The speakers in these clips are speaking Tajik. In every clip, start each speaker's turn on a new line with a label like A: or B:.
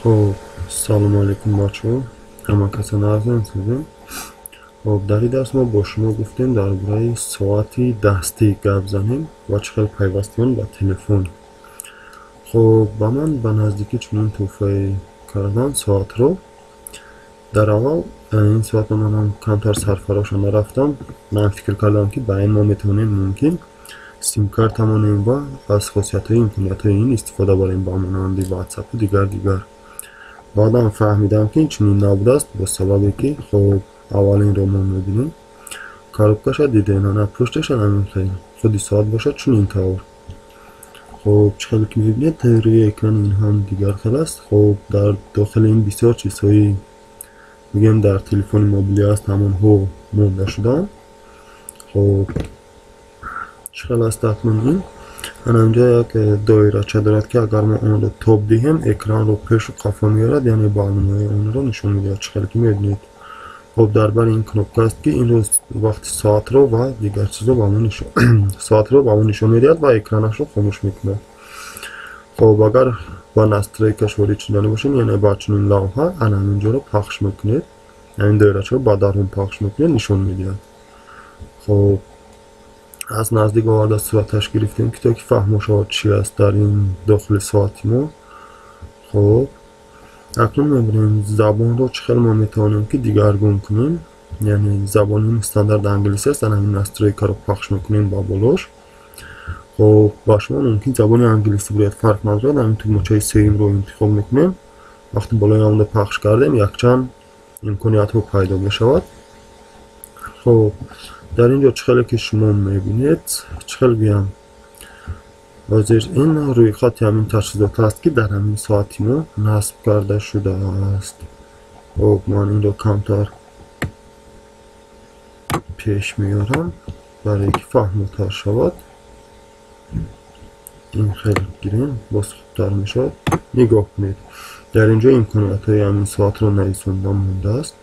A: Хоб, салому алейкум, бачаҳо, ҳама каса нағзен, созем. Хоб, дар ин дарс мо бо шумо гуфтем дар бораи соати дастӣ гап занем ва чӣ хел пайвасти он ба телефон. Хоб, ба ман ба наздикӣ чунин тӯҳфае кардан соатро. Дар аввал ин соатро манам камтар сарфароша нарафтам. Ман фикр кардам, ки ба ин мо метавонем мумкин симкарта монем ва аз хосиятҳои имкониятҳои ин истифода барем, ба монанди WhatsAppу дигар дигар. Баъдан фаҳмидам, ки ин чунин набудааст, бо сабабе ки, хоб, аввалинро мо мебинем, коробкаша дидем, ана пушташа ҳамин хел, худи соат бошад чунин тавр. Хоб, чӣ хеле ки мебинед, рӯи экрани ин ҳам дигар хел аст. Хоб, дар дохили ин бисёр чизҳои, бигӯем, дар телефони мобилӣ аст, ҳамонҳо монда шудаанд. Хоб, чӣ хел аст акнун ин? Ана инҷо як доирача дорад, ки агар мо онро тоб диҳем, экранро пешу қафо меорад, яъне барномаҳои онро нишон медиҳад, чӣ хеле ки мебинед. Хоб, дар бари ин кнопка аст, ки инро вақти соатро ва дигар чизро ба мо нишон соатро ба мо нишон медиҳад ва экранашро хомӯш мекунад. Хоб, агар ба настройкаш ворид шудани бошем, яъне ба чунин лавҳа, ана ҳаминҷоро пахш мекунед, ҳамин доирачаро ба дарун пахш мекунед, нишон медиҳад. Хоб, аз наздик оварда сураташ гирифтем, ки то ки фаҳмо шавад, чӣ аст дар ин дохили соати мо. Хоб, акнун мебинем забонро чӣ хел мо метавонем ки дигаргун кунем, яъне забони стандарт англисӣ аст. Ана ҳамин настройкаро пахш мекунем ба болош. Хоб, ба шумо мумкин забони англисӣ бояд, фарқ надорад. Ҳамин тугмачаи сеюмро интихоб мекунем. Вақти болои онро пахш кардем, якчанд имкониятҳо пайдо мешавад. Хоб, дар ин ҷо чӣ хеле ки шумо мебинед, чӣ хел гӯям, ҳозир ин рӯйхати ҳамин таҷҳизот аст, ки дар ҳамин соати мо насб карда шудааст. Хоб, ман инро камтар пеш меорам, барое ки фаҳмотар шавад. Ин хел гирем, боз хубтар мешавад. Нигоҳ кунед, дар ин ҷо имкониятҳои ҳамин соатро нависонда мондааст.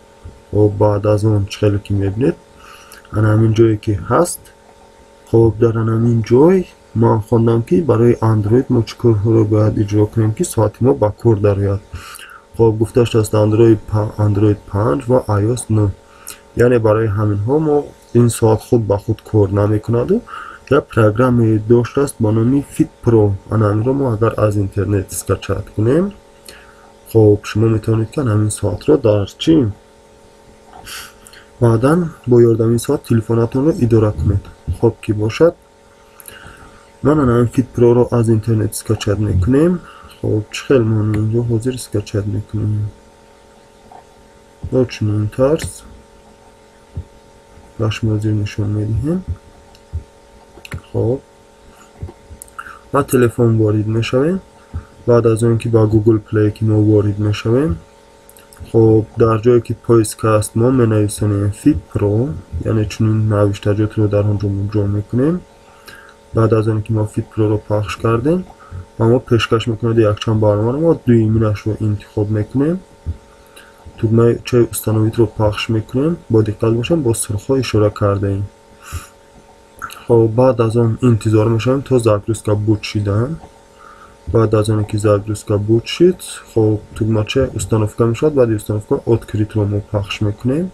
A: Хоб, баъд аз он, чӣ хеле ки мебинед, ана ҳамин ҷое ки ҳаст. Хоб, дар ана ҳамин ҷой ман хондам, ки барои Android мо чӣ корҳоро бояд иҷро кунем, ки соати мо ба кор дарояд. Хоб, гуфта шудааст Android 5 ва iOS 9, яъне барои ҳаминҳо мо ин соат худ ба худ кор намекунаду як программае доштааст ба номи Fit Pro. Ана ҳаминро мо агар аз интернет скачать кунем, хоб, шумо метавонед, ки ана ҳамин соатро дар чӣ баъдан бо ёрдами ин соат телефонатонро идора кунед. Хоб, ки бошад, ман ана ҳамин Fit Pro-ро аз интернет скачать мекунем. Хоб, чӣ хел мо инҷо ҳозир скачать мекунем? Бо чунин тарз ба шумо ҳозир нишон медиҳем. Хоб, ба телефон ворид мешавем. Баъд аз он ки ба Google Play ки мо ворид мешавем, хоб, дар ҷое ки поиск аст, мо менависонем Fit Pro, яъне чунин навиштаҷотро дар он ҷо мо ҷо мекунем. Баъд аз он ки мо Fit Pro-ро пахш кардем, ба мо пешкаш мекунад якчанд барномаро. Мо дуюминашро интихоб мекунем, тугмаи установитро пахш мекунем. Бо диққат бошем, бо сурхҳо ишора кардаем. Хоб, баъд аз он интизор мешавем то загрузка буд шидан. Баъд аз оне ки загрузка буд шид, хоб, тугмачаи установка мешавад. Баъди установка открытро мо пахш мекунем.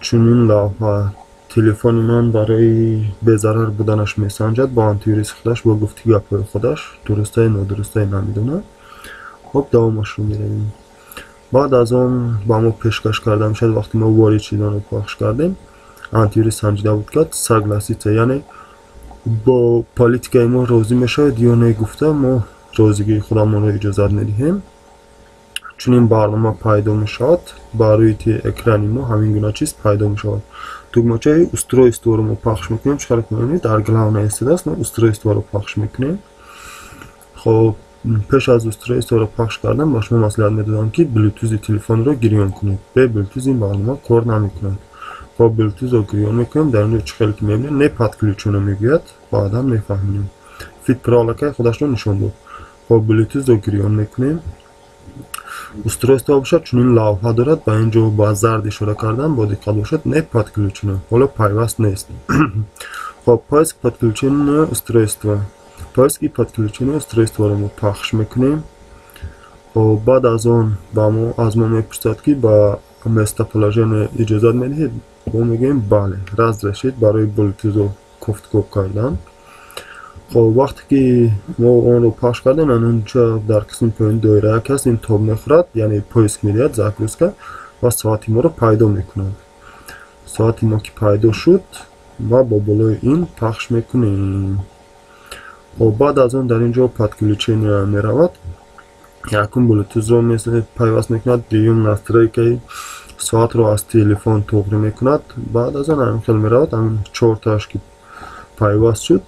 A: Чунин лавҳа телефони ман барои безарар буданаш месанҷад бо антивируси худаш, бо гуфти гапҳои худаш, дурустае нодурустае намедонам. Хоб, давомашро меравем. Баъд аз он ба мо пешкаш карда мешавад, вақте мо ворид шиданро пахш кардем, антивирус санҷида буд кард, согласиться, яъне бо политикаи мо розӣ мешавед ё не гуфта, мо розигии худамонро иҷозат медиҳем. Чунин барнома пайдо мешавад ба рӯи экрани мо, ҳамин гуна чиз пайдо мешавад. Тугмачаи устройстворо мо пахш мекунем. Чӣ хеле мебинед, дар главная истодааст, мо устройстворо пахш мекунем. Хоб, пеш аз устройстворо пахш кардан ба шумо маслиҳат медодам, ки блютузи телефонро гирён кунед. Бе блютуз ин барнома кор намекунад. Хоб, блютузро гирён мекунем. Дар ин ҷо, чӣ хеле ки мебинед, не подключено мегӯяд, баъдан мефаҳмем. Fit Pro аллакай худашро нишон дод. Хоб, блютузро гирён мекунем. Устройство бошад, чунин лавҳа дорад. Ба ин ҷо ба зард ишора кардан, бо диққат бошад, не подключено, ҳоло пайваст нест. Хоб, поиск подключенное устройство, поиск и подключение устройстворо мо пахш мекунем. Хоб, баъд аз он ба мо аз мо мепурсад, ки ба местоположение иҷозат медиҳед? Мо мегӯем бале, разрешить, барои блютузо кофткоб кардан. Хоб, вақте ки мо онро пахш кардем, анунча дар қисми поёни доира як аст, ин тоб мехӯрад, яъне поиск медиҳад, загрузка, ва соати моро пайдо мекунад. Соати мо ки пайдо шуд, ва бо болои ин пахш мекунем. Хоб, баъд аз он дар ин ҷо подключение меравад. Якум блютузро пайваст мекунад, дуюм настройкаи соатро аз телефон туғрӣ мекунад. Баъд аз он ҳамин хел меравад, ҳамин чортааш ки пайваст шуд,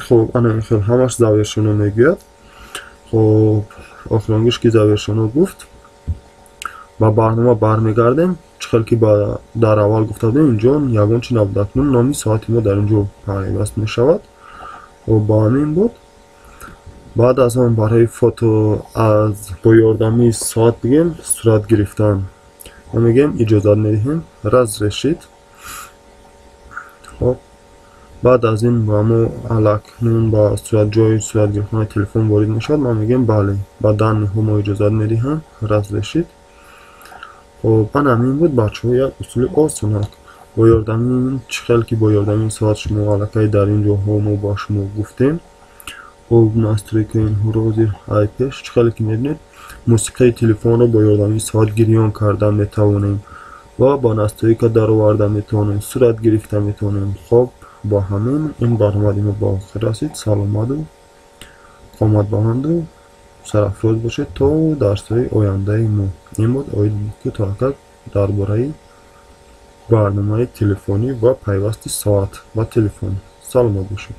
A: хоб, ана ин хел ҳамаш завершено мегӯяд. Хоб, охиронгиш ки завершено гуфт, ба барнома бармегардем. Чӣ хел ки дар аввал гуфта будем, инҷо ягон чи набуд, акнун номи соати мо дар ин ҷо пайваст мешавад. Хоб, ба ҳамин буд. Баъд аз он барои фото аз бо ёрдамии соат бигем сурат гирифтан, мо мегӯем иҷозат медиҳем, разрешить. Хоб, баъд аз ин ба мо алакнун ба суратҷои суратгирхонаи телефон ворид мешавад. Мо мегӯем бале, ба данныеҳо мо иҷозат медиҳам, разрешить. Хоб, ана ҳамин буд, бачаҳо, як усули осонак бо ёрдамии чӣ хел ки бо ёрдамии соат шумо аллакай дар ин ҷоҳо мо ба шумо гуфтем. Хоб, настройкаи инҳоро ҳозир ай пеш, чӣ хеле ки мебинед, мусиқаи телефонро бо ёрдамии соат гирён карда метавонем ва ба настройка дароварда метавонем, сурат гирифта метавонем. Хоб, бо ҳамин ин баромади мо ба охир расид. Саломату қоматбаланду сарафроз бошед то дарсҳои ояндаи мо. Ин буд оид кӯтоҳакак дар бораи барномаи телефонӣ ва пайвасти соат ба телефон. Саломат бошед.